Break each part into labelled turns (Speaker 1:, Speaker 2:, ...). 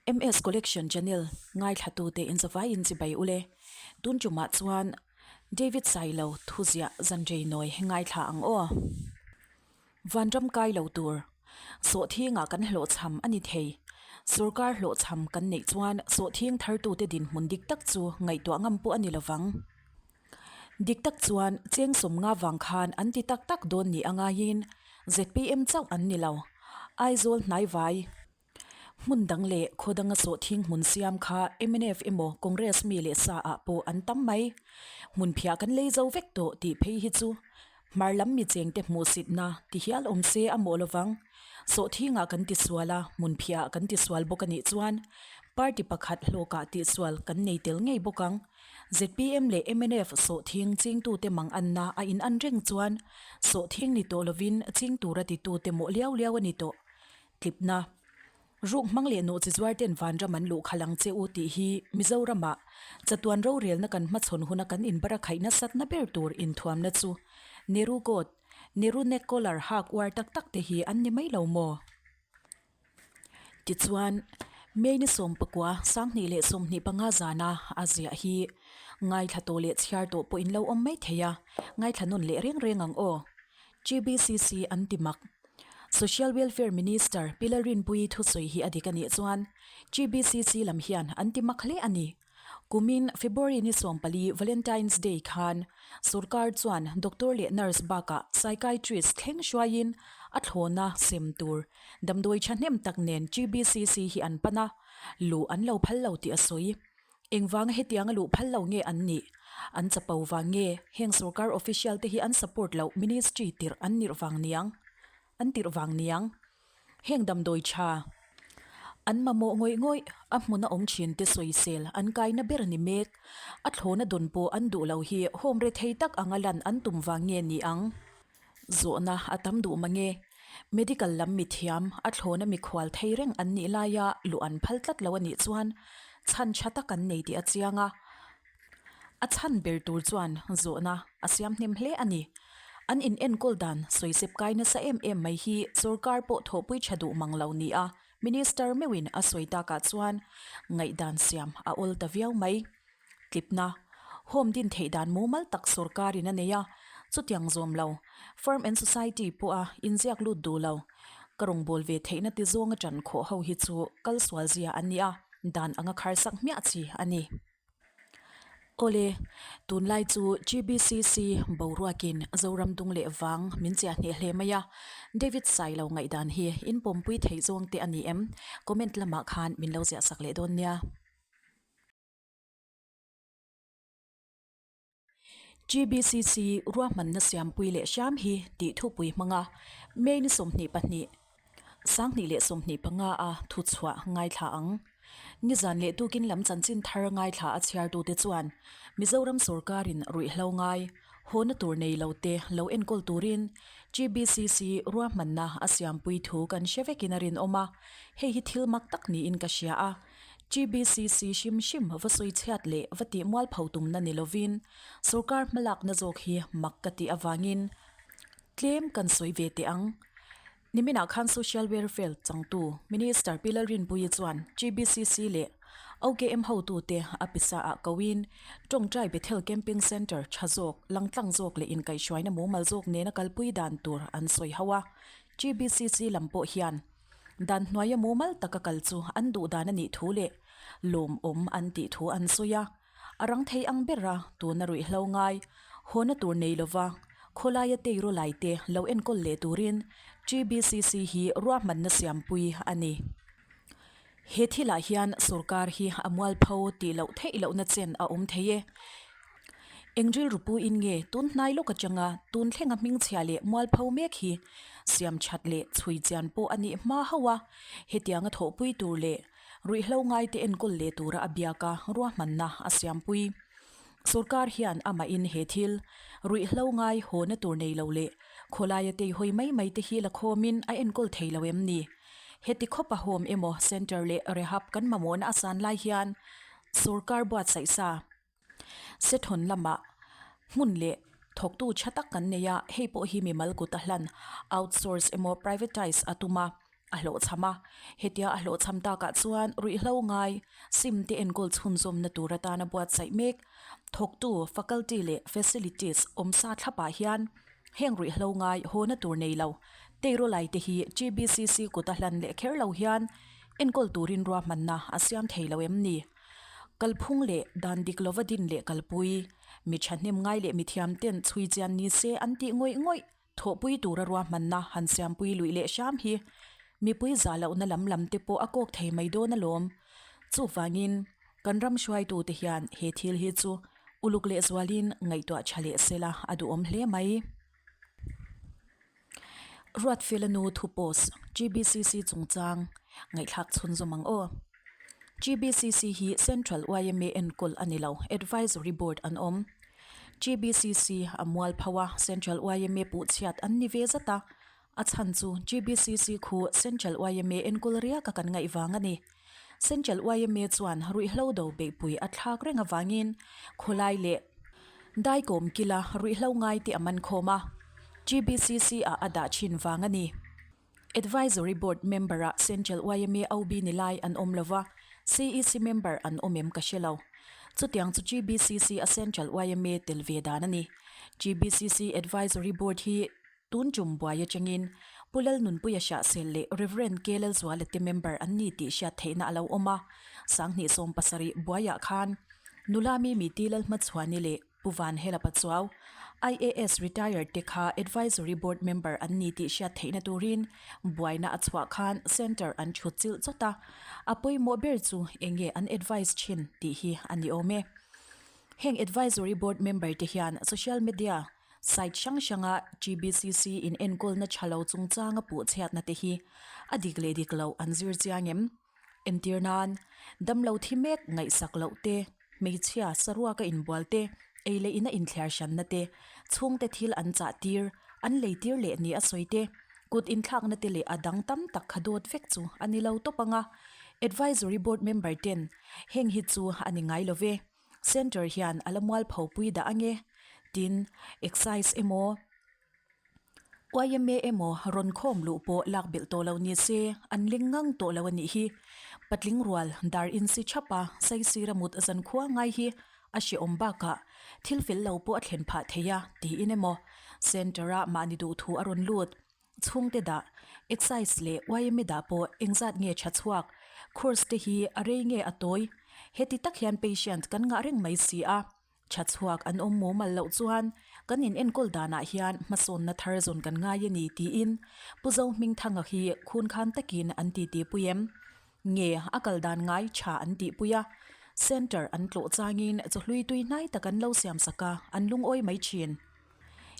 Speaker 1: MS Collection Channel ngaithlatute inzavai in chibai ule. Tun tumah chuan David Sailo thuziah zanrei nawi ngaithla ang aw. Vanram kai lo tur. Sawhthingah kan hlawhchham a ni thei. Sorkar hlawhchham kan neih chuan sawhthing thartute dinhmun dik tak chu ngaihtuah ngam pawh a ni lovang. Dik tak chuan cheng sawmnga vang khan an ti tak tak dawn ni a ngaiin zpm chauh an ni lo. Aizawl hnaivai hmun dang leh khaw danga sawhthing hmun siam kha mnf emaw Congress mi leh sa ah pawh an tam mai. Hmun phiah kan lei zo vek tawh tih phei hi chu hmar lam mi chengte hmuhsitna ti hial awm se a mawh lovang. Sawhthingah kan tisual a, hmun phiah kan tisual bawk a nih chuan party pakhat hlawkah tihsual kan nei tel ngei bawk ang. Zpm leh mnf sawhthing chingtute mang anna a in an reng chuan sawhthing ni tawh lovin ching tura titute mawh liau liau a ni tawh. Tlipna. Ruk hmang leh nawhchi zuarten vanram an luh khalh ang che u tih hi Mizoramah chatuan rorelna kan hmachhawn huna kan inbarakhaih nasatna ber tur inthuamna chu Nehru coat, Nehru neck collar hak uar tak tak te hi an ni mai lo maw? Tichuan, May ni sawmpakua, 2025 zana a ziah hi ngaithla tawh leh chhiar tawh pawh in lo awm mai thei a, ngaithla nawn leh reng reng ang aw. GBCC an ti mak. Social Welfare Minister Pi Lalrinpuii thusawi hi a dik a nih chuan GBCC lam hian an ti mak hle a ni. Kumin February ni 14 Valentine's Day khan sorkar chuan doctor leh nurse bakah psychiatrist thleng hruaiin a thlawna sem tur damdawi thahnem tak nen GBCC hi an pan a, luh an lo phal lo tih a sawi. Engvanga hetianga luh phal lo nge an nih? An chapo vang nge heng sorkar official te hi an support loh ministry tirh an nirh vang niang? An tirh vang niang? Heng damdawi tha an mamawh ngawih ngawih a hmun a awm thin te sawisel an kaina ber ni mek. A thlawna dawn pawh an duh lo hi home rethei tak anga lan an tum vang nge ni ang? Zawhna a tam duh mange. Medical lam mithiam a thlawna mikhual thei reng an nih laia luh an phal tlat lo a nih chuan chhan tha tak an nei tih a chiang a. A chhan ber tur chuan zawhna a siam hnem hle a ni. An in enkawl dan sawisep kai nasa em em mai hi sorkar pawh thawhpui tha duh mang lo ni a, Minister meuhin a sawi takah chuan ngaihdan siam a awl ta viau mai. Tlipna, Home din theih dan mumal tak sorkarin a nei a, chutiang zawm lo, Firm and Society pawha inziak lut duh lo, ka rawngbâwl ve theihna ti zawnga ṭan khawh ho hi chu kal sual zia an ni a, dan anga kharsak hmiah chi a ni. Awle, tunlai chu GBCC boruakin Zoram dung leh vang min chiah hneh hle mai a, David Sailo ngaihdan hi in pawmpui theih zawng te a ni em? Comment lamah khan min lo ziah sak leh dawn nia. GBCC ruahmanna siampui leh hriam hi tih thupui hmanga May ni 22, 2025 a thuchhuah ngaithla ang. Nizan leh tukin lam chanchin thar ngaithla a chhiartute chuan Mizoram sorkarin ruihhlo ngai, hawna tur nei lo te lo enkawl turin GBCC ruahmanna a siampui thu kan hre vekin a rinawm a, hei hi thil mak tak niin ka hria a. GBCC hrim hrim va sawi chhiat leh va tih mualpho tumna ni lovin sorkar hmalakna zawk hi mak ka tih avangin tlem kan sawi ve teh ang. Niminah khan Social Welfare changtu Minister Pi Lalrinpuii chuan GBCC leh OKM hotute a pisa ah koin Tawngtai Bethel Camping Centre tha zawk, langtlang zawk leh inkaihhruaina mumal zawk nena kalpui dan tur an sawi ho a. GBCC lam pawh hian dan hnuaia mumal taka kal chu an duh dan a nih thu leh lawmawm an tih thu an sawi a. A rang thei ang bera tuna ruihhlo ngai, hawna tur nei lova khawlaia teiraw laite lo enkawl leh turin TBCC hi ruahmanna siampui a ni. He thilah hian sorkar hi a mualpho tih loh theih lohna chen a awm thei e. Eng rilru puin nge tun hnai lawk atanga tun thlenga hmingchhia leh mualpho mek hi siam that leh chhui chian pawh a nih hma hauh a, hetianga thawhpui tur leh Ruihhlo ngaite enkawl leh tura a biak a, ruahmanna a siampui. Sorkar hian amahin he thil, ruihhlo ngai hawna tur nei lo leh khawlaia teihawi mai mai te hi la khawmin a enkawl thei lo em ni? Heti khawpa home emaw centre leh rehab kan mamawhna a san lai hian sorkar buatsaih sa Sethawn lamah hmun leh thawktu tha tak kan nei a, hei pawh hi mimal kut a hlan, outsource emaw privatize a tum a. A hlawhchham a, hetia a hlawhchham takah chuan ruihhlo ngai sim te enkawl chhunzawmna tur atana buatsaih mek thawktu faculty leh facilities awmsa thlapah hian heng ruihhlo ngai hawna tur nei lo teirawlai te hi TBCC kut a hlan leh kher lo hian enkawl turin ruahmanna a siam thei lo em ni? Kalphung leh dan dik lova din leh kalpui mi thahnem ngai leh mithiam ten chhui chian ni se an tih ngawih ngawih. Thawhpui tura ruahmanna han siampui luih leh hram hi mipui zah lohna lam lam te pawh a kawk thei mai dawn alawm. Chuvangin, kan ram hruaitute hian he thil hi chu uluk lehzualin ngaihtuah tha leh sela a duhawm hle mai. Ruatfela nu thu post TBCC chungchang ngaihthlak chhunzawm ang aw. TBCC hi Central yma enkawl a ni lo, Advisory Board an awm. TBCC a mual pho a, Central yma puhchhiat an ni ve zat a, a chhan chu TBCC khu Central yma enkawl riaka kan ngaih vang a ni. Central yma chuan ruihhlo do beihpui a thlak reng avangin khawlai leh daikawm kila ruihhlo ngaite a man khawm a, TBCC ah a dah thin vang a ni. Advisory Board member-ah Central yma OB ni lai an awm lova, CEC member an awm em ka hre lo. Chutiang chu GBCC a Central yma tel ve dan a ni. GBCC Advisory Board hi tun tum buai atangin Pu Lalnunpuia Hriahsel leh Rev. K. Lalzuala te member an ni tih hriat theihna a lo awm a. 2017 buaiah khan nula Mimi T. Lalhmachhuani leh Pu Van Hela Pachuau, IAS retired te kha Advisory Board member an ni tih hriat theihna turin buaina a chhuah khan Centre an thut chilh chawt a, a pawimawh ber chu eng nge an advise thin tih hi a ni awm e. Heng Advisory Board member te hian social media site hrang hranga TBCC in enkawlna tha lo chungchanga puh chhiatna te hi a dik leh dik loh an zir chiang em? Entir nan, damlo thi mek ngaihsak loh te, hmeichhia saruaka inbual te, ei leh ina inthliar hranna te, chhungte thil an chah tir, an lei tir leh ni a sawi te, kut inthlakna te leh a dang tam tak kha dawt vek chu a ni lo tawp ang a. Advisory Board member ten heng hi chu a ni ngai lo ve. Centre hian a la mualpho pui dah ang e. Tin, Excise emaw, Yma emaw rawn khawm luh pawh lak belh tawh lo ni se, an ling ngang tawh lo a nih hi. Patling rual dar insi thap a, saisira mut zan khua ngai hi a hrehawm bakah thil fel lo pawh a thlen phah thei a tiin emaw Centre-a mahni duh thu a rawn lut. Chhungte dah, Excise leh yma dah pawh engzat nge tha chhuak, course te hi a rei nge a tawi? Heti tak hian patient kan ngah reng mai si a. Tha chhuak an awm mumal loh chuan kan in enkawl danah hian hmasawnna thar zawn kan ngai a ni tiin Pu Zohmingthanga hi khunkhan takin an titi pui em? Nge a kal dan ngai tha an tihpui a, centre an tlawh changin chawhlui tui hnai tak an lo siam sak a, an lungawi mai thin.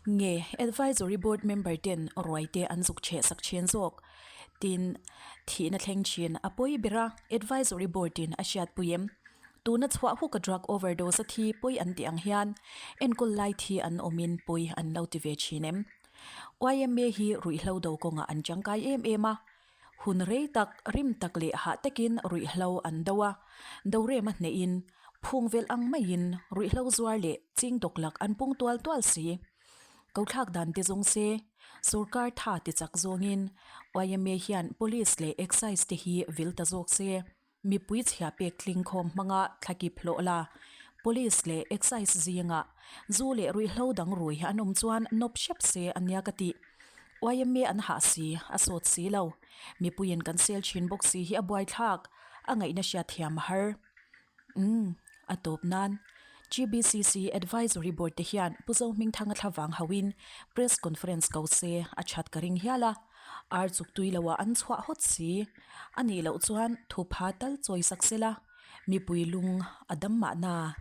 Speaker 1: Nge Advisory Board member ten ruai te an zuk chheh sak thin zawk? Tin, thihna thleng thin a pawi ber a, Advisory Board in a hriatpui em? Tuna chhuah huk a drug overdose a thi pawi an tih ang hian enkawl lai thi an awmin pawi an lo ti ve thin em? Yma hi ruihhlo do kawngah an tangkai em em a, hun rei tak, rim tak leh hah takin ruihhlo an do a, dorem a hnehin phung velh ang maiin ruihhlo zuar leh ching dawklak an pung tual tual si. Kothlak dan te zawng se, sorkar tha ti chak zawngin yma hian police leh excise te hi vil ta zawk se. Mipui chhia pek tling khawm hmanga thlakip hlawh la, Police leh Excise zingah zu leh ruihhlo dang rui an awm chuan nawp hrep se a nia ka tih. Yma an hah si, a sawt si lo. Mipuiin kan sel thin bawk si hi a buaithlak, a ngaihna hriatthiam a har. Umm, a tawp nan. GBCC Advisory Board te hian Pu Zohmingthanga thlavang hauhin Press Conference ko se a that ka ring hial a. Ar chuk tui loah an chhuah hawt si. A nih loh chuan thupha tal chawi sak sela, mipui lung a dam mahna.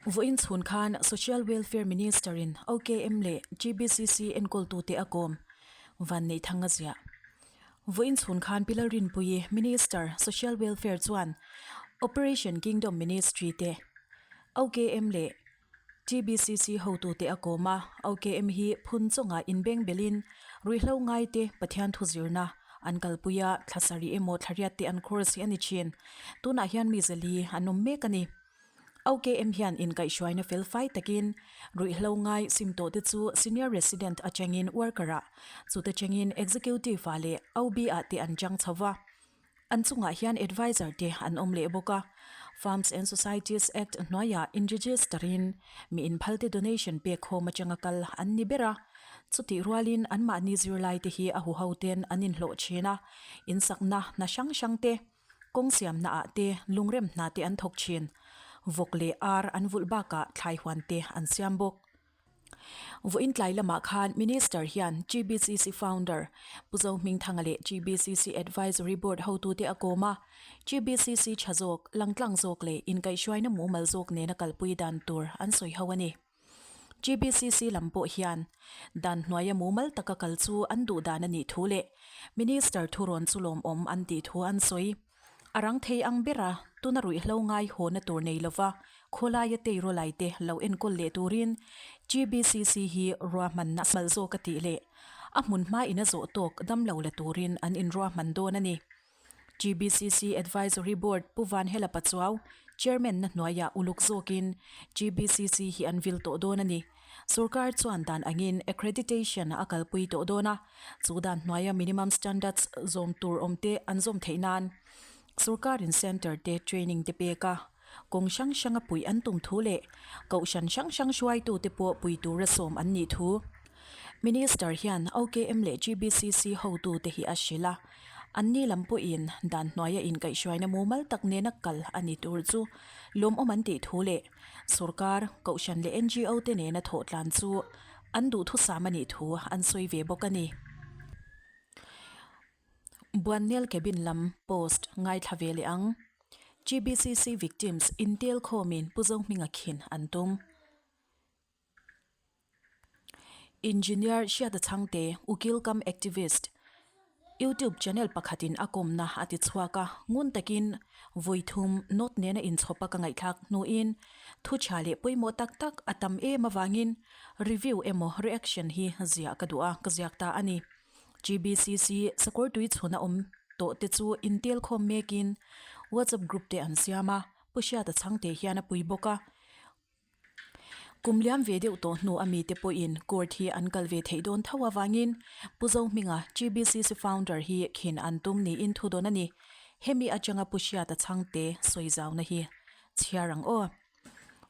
Speaker 1: Vawiin chhun khan Social Welfare Minister-in OKM leh GBCC enkawltute a kawm Vanneihthang a ziah. Vawiin chhun khan Pi Lalrinpuii, Minister, Social Welfare chuan Operation Kingdom Ministry te, OKM leh TBCC hotute a kawm a, OKM hi phun chungah inbeng belin ruihhlo ngaite Pathian thu zirna an kalpui a, thla sarih emaw thla riat te an course hi a ni thin. Tunah hian mi zali an awm mek a ni. OKM hian inkaihhruaina felfai takin ruihhlo ngai sim tawhte chu Senior Resident atangin Worker-ah, chute chengin Executive-ah leh OB-ah te an chang chho va. An chungah hian Adviser te an awm leh bawk a. Farms and Societies Act hnuaiah inregister-in mi inphalte donation pek khawm atanga kal an ni ber a. Chutih rualin anmahni zirlaite hi a huho ten an inhlawh thin a, insakna hna hrang hrang te, kawng siamna ah te, lungrem hna te an thawk thin. Vawk leh ar an vulh bakah thlai huan te an siam bawk. Vawiin tlai lamah khan Minister hian GBCC Founder Pu Zohmingthanga leh GBCC Advisory Board hotute a kawm a, GBCC tha zawk, langtlang zawk leh inkaihhruaina mumal zawk nena kalpui dan tur an sawi ho a ni. GBCC lam pawh hian dan hnuaia mumal taka kal chu an duh dan a nih thu leh Minister thurawn chu lawmawm an tih thu an sawi. A rang thei ang bera tuna ruihhlo ngai hawna tur nei lova khawlaia teirawlai te lo enkawl leh turin GBCC hi ruahmanna a hmalh zawk a tih leh a hmun hma in a zawh tawk damlo la turin an inruahman dawn a ni. GBCC Advisory Board Pu Vanhela Pachuau Chairman na hnuaiah uluk zawkin GBCC hi an vil tawh dawn a ni. Sorkar chuan dan angin accreditation a kalpui tawh dawn a, chu dan hnuaia minimum standards zawm tur awm te an zawm theih nan sorkarin centre te training te pek a, kawng hrang hranga puih an tum thu leh kohhran hrang hrang hruaitu te pawh pui tura sawm an nih thu Minister hian OKM leh GBCC hotu te hi a hrilh a. Anni lam pawhin dan hnuaia inkaihhruaina mumal tak nena kal a ni tur chu lawmawm an tih thu leh Sorkar, Kohhran leh NGO te nena thawh tlan chu an duhthusam a nih thu an sawi ve bawk a ni. Buannel Cabin lam post ngaithla ve leh ang. GBCC Victims intel khawmin Pu Zohminga khin an tum. Engineer Hriata Chhangte, Ukil Kam Activist, YouTube channel pakhatin a kawmna a ti chhuak a, ngun takin vawi thum note nena inchhawpa ka ngaihthlak hnuin thu tha leh pawimawh tak tak a tam em avangin review emaw reaction hi ziah ka duh a, ka ziak ta a ni. GBCC Sakawrtui chhuna awm tawh te chu intel khawm mekin WhatsApp group te an siam a, Pu Hriata Chhangte hian a pui bawk a. Kum liam ve deuh tawh hnu a mite pawhin court hi an kal ve theih dawn tho avangin Pu Zohminga, GBCC founder hi khin an tum niin thu dawn a ni. Hemi atanga Pu Hriata Chhangte sawi zauna hi chhiar ang aw.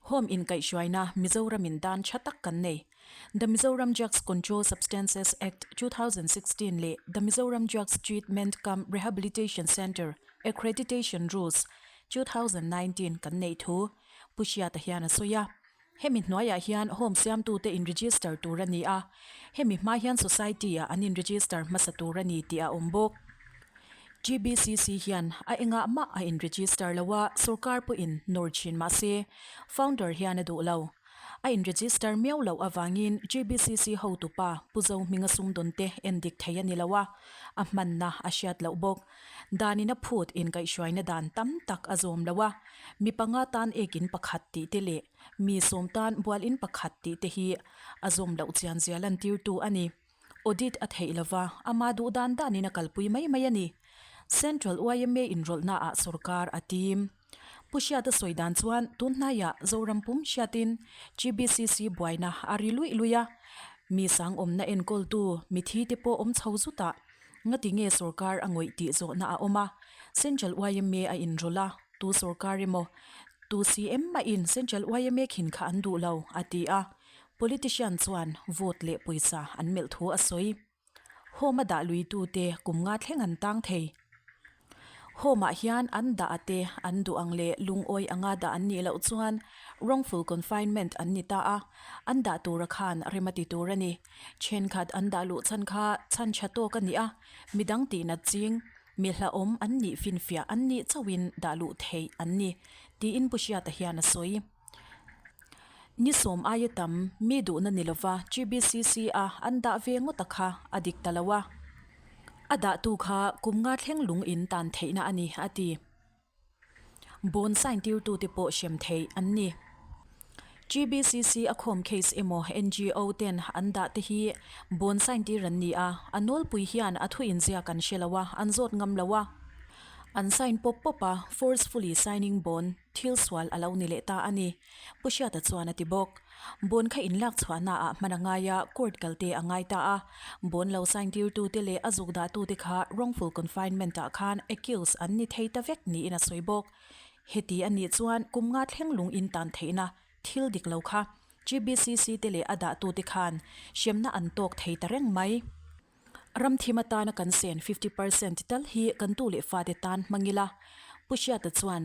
Speaker 1: Home inkaihhruaina Mizoramin dan tha tak kan nei. The Mizoram Drugs Control Substances Act 2016 leh The Mizoram Drugs Treatment cum Rehabilitation Centre Accreditation Rules 2019 kan neih thu Pu Hriata hian a sawi a, hemi hnuaiah hian home siamtute in register tur a ni a, hemi hma hian society-ah an in register hmasa tur a ni tih a awm bawk. GBCC hian a engah mah a in register lo a, sorkar pawhin nawr thin mah se, founder hian a duh lo. A in register miau loh avangin GBCC hotupa Pu Zohminga sumdawnte en dik thei a ni lo a, a hmanna a hriat loh bawk. Danin a phut inkaihhruaina dan tam tak a zawm lo a, mi panga tan ek in pakhat tih te leh mi sawm tan bual in pakhat tih te hi a zawm loh chian zia lantirtu a ni. Audit a theih lova, ama duh dan danin a kalpui mai mai a ni. Central yma inrawlhna ah sorkar a tim. Pu Hriata sawi dan chuan tun hnaiah Zoram pum hriatin GBCC buaina a ri luih luih a, mi sang awmna enkawltu mithi te pawh awm chho zutah ngati nge sorkar a ngawih tih zawhna a awm a, Central yma a inrawlh a, tu sorkar emaw tu CM mahin Central yma khin kha an duh lo, a ti a, politician chuan vote leh pawisa an melh thu a sawi. Home a dah luitute kum nga thleng an tang thei. Home ah hian an dah a te an duh ang leh lungawi anga dah an nih loh chuan wrongful confinement an ni ta a, an dah tura khan rem a ti tur a ni. Thenkhat an dah luh chhan kha chhan tha tawk a ni a, midang tihnat ching, mi hlauhawm an nih finfiah an nih chauhin dah luh theih an ni, tiin Pu Hriata hian a sawi. Ni sawm aia tam mi duhna ni lova GBCC a an dah ve ngawt a kha a dik ta lo a, a dahtu kha kum nga thleng lung in tan theihna a ni a ti. Bond sign tirtute pawh hrem theih an ni. GBCC a khawm case emaw NGO ten an dah te hi bond sign tir an ni a, a nawlpui hian a thu inziak an hre lo a, an zawt ngam lo a. An sign pawp pawp a, forcefully signing bond thil sual a lo ni leh ta a ni, Pu Hriata chuan a ti bawk. Bond kha inlak chhuahnaah hman a ngai a, court kalte a ngai ta a. Bond lo sign tirtute leh a zuk dahtute kha wrongful confinement ah khan accused an ni thei ta vek niin a sawi bawk. Heti a nih chuan kum nga thleng lung in tan theihna thil dik lo kha GBCC te leh a dahtute khan hremna an tawk thei ta reng mai. Ramthim atana kan sen 50% tal hi kan tu leh fate tan hmang ila, Pu Hriata chuan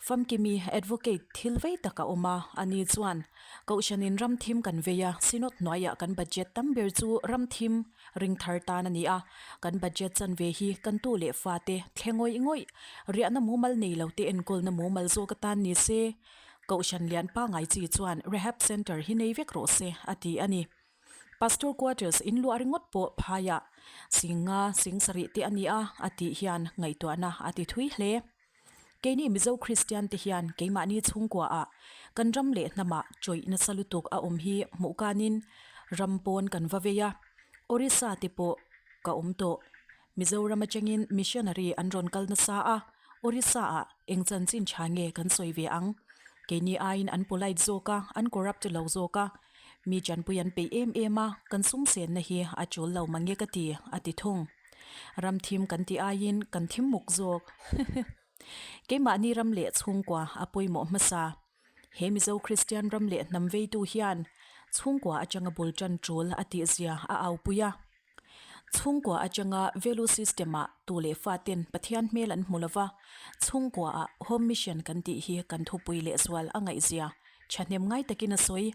Speaker 1: Famkimi Advocate thil vei tak a awm a, ani chuan Kohhranin ramthim kan vei a, Synod hnuaiah kan budget tam ber chu ramthim ringthar tan a ni a, kan budget chanve hi kan tu leh fate thle ngawih ngawih, riahna mumal nei lo te enkawlna mumal zawk atan ni se, Kohhran lian pangai chi chuan Rehab Centre hi nei vek rawh se, a ti a ni. Pastor Quarters in luah ringawt pawh phaiah sing nga, sing sarih te a ni a, a tih hian ngaihtuahna a ti thui hle. Keini Mizo Kristian te hian keimahni chhungkuaah kan ram leh hnamah chawih nasa lutuk a awm hi hmuh kanin ram pawn kan va vei a, Orissa te pawh ka awm tawh. Mizoram atangin missionary an rawn kal nasa a, Orissa-ah eng chanchin tha nge kan sawi ve ang? Keini aiin an polite zawk a, an corrupt lo zawk a, mi chanpui an peih em em a, kan sum senna hi a tul lo mange ka ti, a ti thung. Ram thim kan tih aiin kan thim muk zawk. Keimahni ram leh chhungkua a pawimawh hmasa. He Mizo Kristian ram leh hnam veitu hian chhungkua atanga bul tan tul a tihzia a aupui a. Chhungkua atanga value system ah tu leh fa ten Pathian hmel an hmu lova, chhungkua ah home mission kan tih hi kan thupui leh zual a ngaihzia thahnem ngai takin a sawi.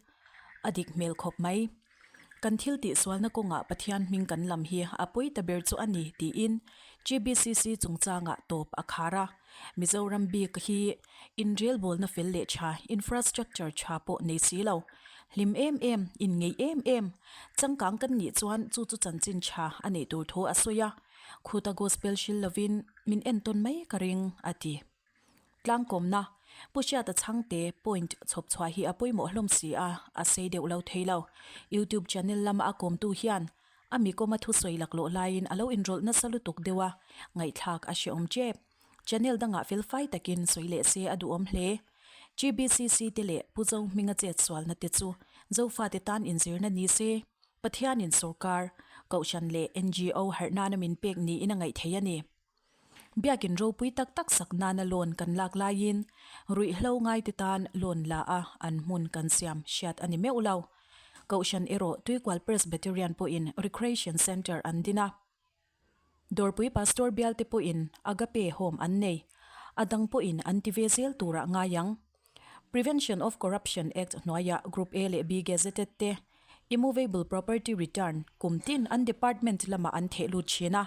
Speaker 1: A dik hmel khawp mai. Kan thil tihsualna kawngah Pathian hming kan lam hi a pawi ta ber chu a ni tiin GBCC chungchangah tawp a khar a. Mizoram bik hi inrelbawlna fel leh tha, infrastructure tha pawh nei si lo. Hlim em em, inngeih em em, changkang kan nih chuan chu chu chanchin tha a neih tur thu a sawi a, khuta gospel hril lovin min entawn mai ka ring, a ti. Tlangkawmna, Pu Hriata Chhangte point chhawp chhuah hi a pawimawh hlawm si a, a sei deuh lo thei lo. YouTube channel lama a kawmtu hian a mi kawma thusawi laklawh laiin a lo inrawlh nasa lutuk deuh a, ngaihthlak a hrehawm tep. Channel dangah felfai takin sawi leh se a duhawm hle. GBCC te leh Pu Zo hminga chet sualna te chu Zofate tan inzirna ni se, Pathianin sawrkar, Kohhran leh NGO harh nana min pek niin a ngaih thei a ni. Biakin ropui tak tak sak nana loan kan lak laiin ruihhlo ngaite tan loan la a an hmun kan siam hriat a ni meuh lo. Kohhran erawh Tuikual Presbyterian pawhin Recreation Centre an din a. Dawrpui Pastor bialte pawhin Agape Home an nei. A dang pawhin an ti ve zel turah ngai ang. Prevention of Corruption Act hnuaiah Group A leh B gazetted te Immovable Property Return kum tin an department lamah an theh lut thin a.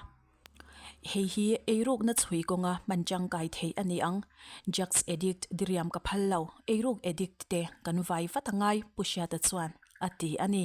Speaker 1: Hei hi eirukna chhui kawnga hman tangkai theih a ni ang. Drugs addict diriam ka phal lo, eiruk addict te kan vai vat angai, Pu Hriata chuan a ti a ni.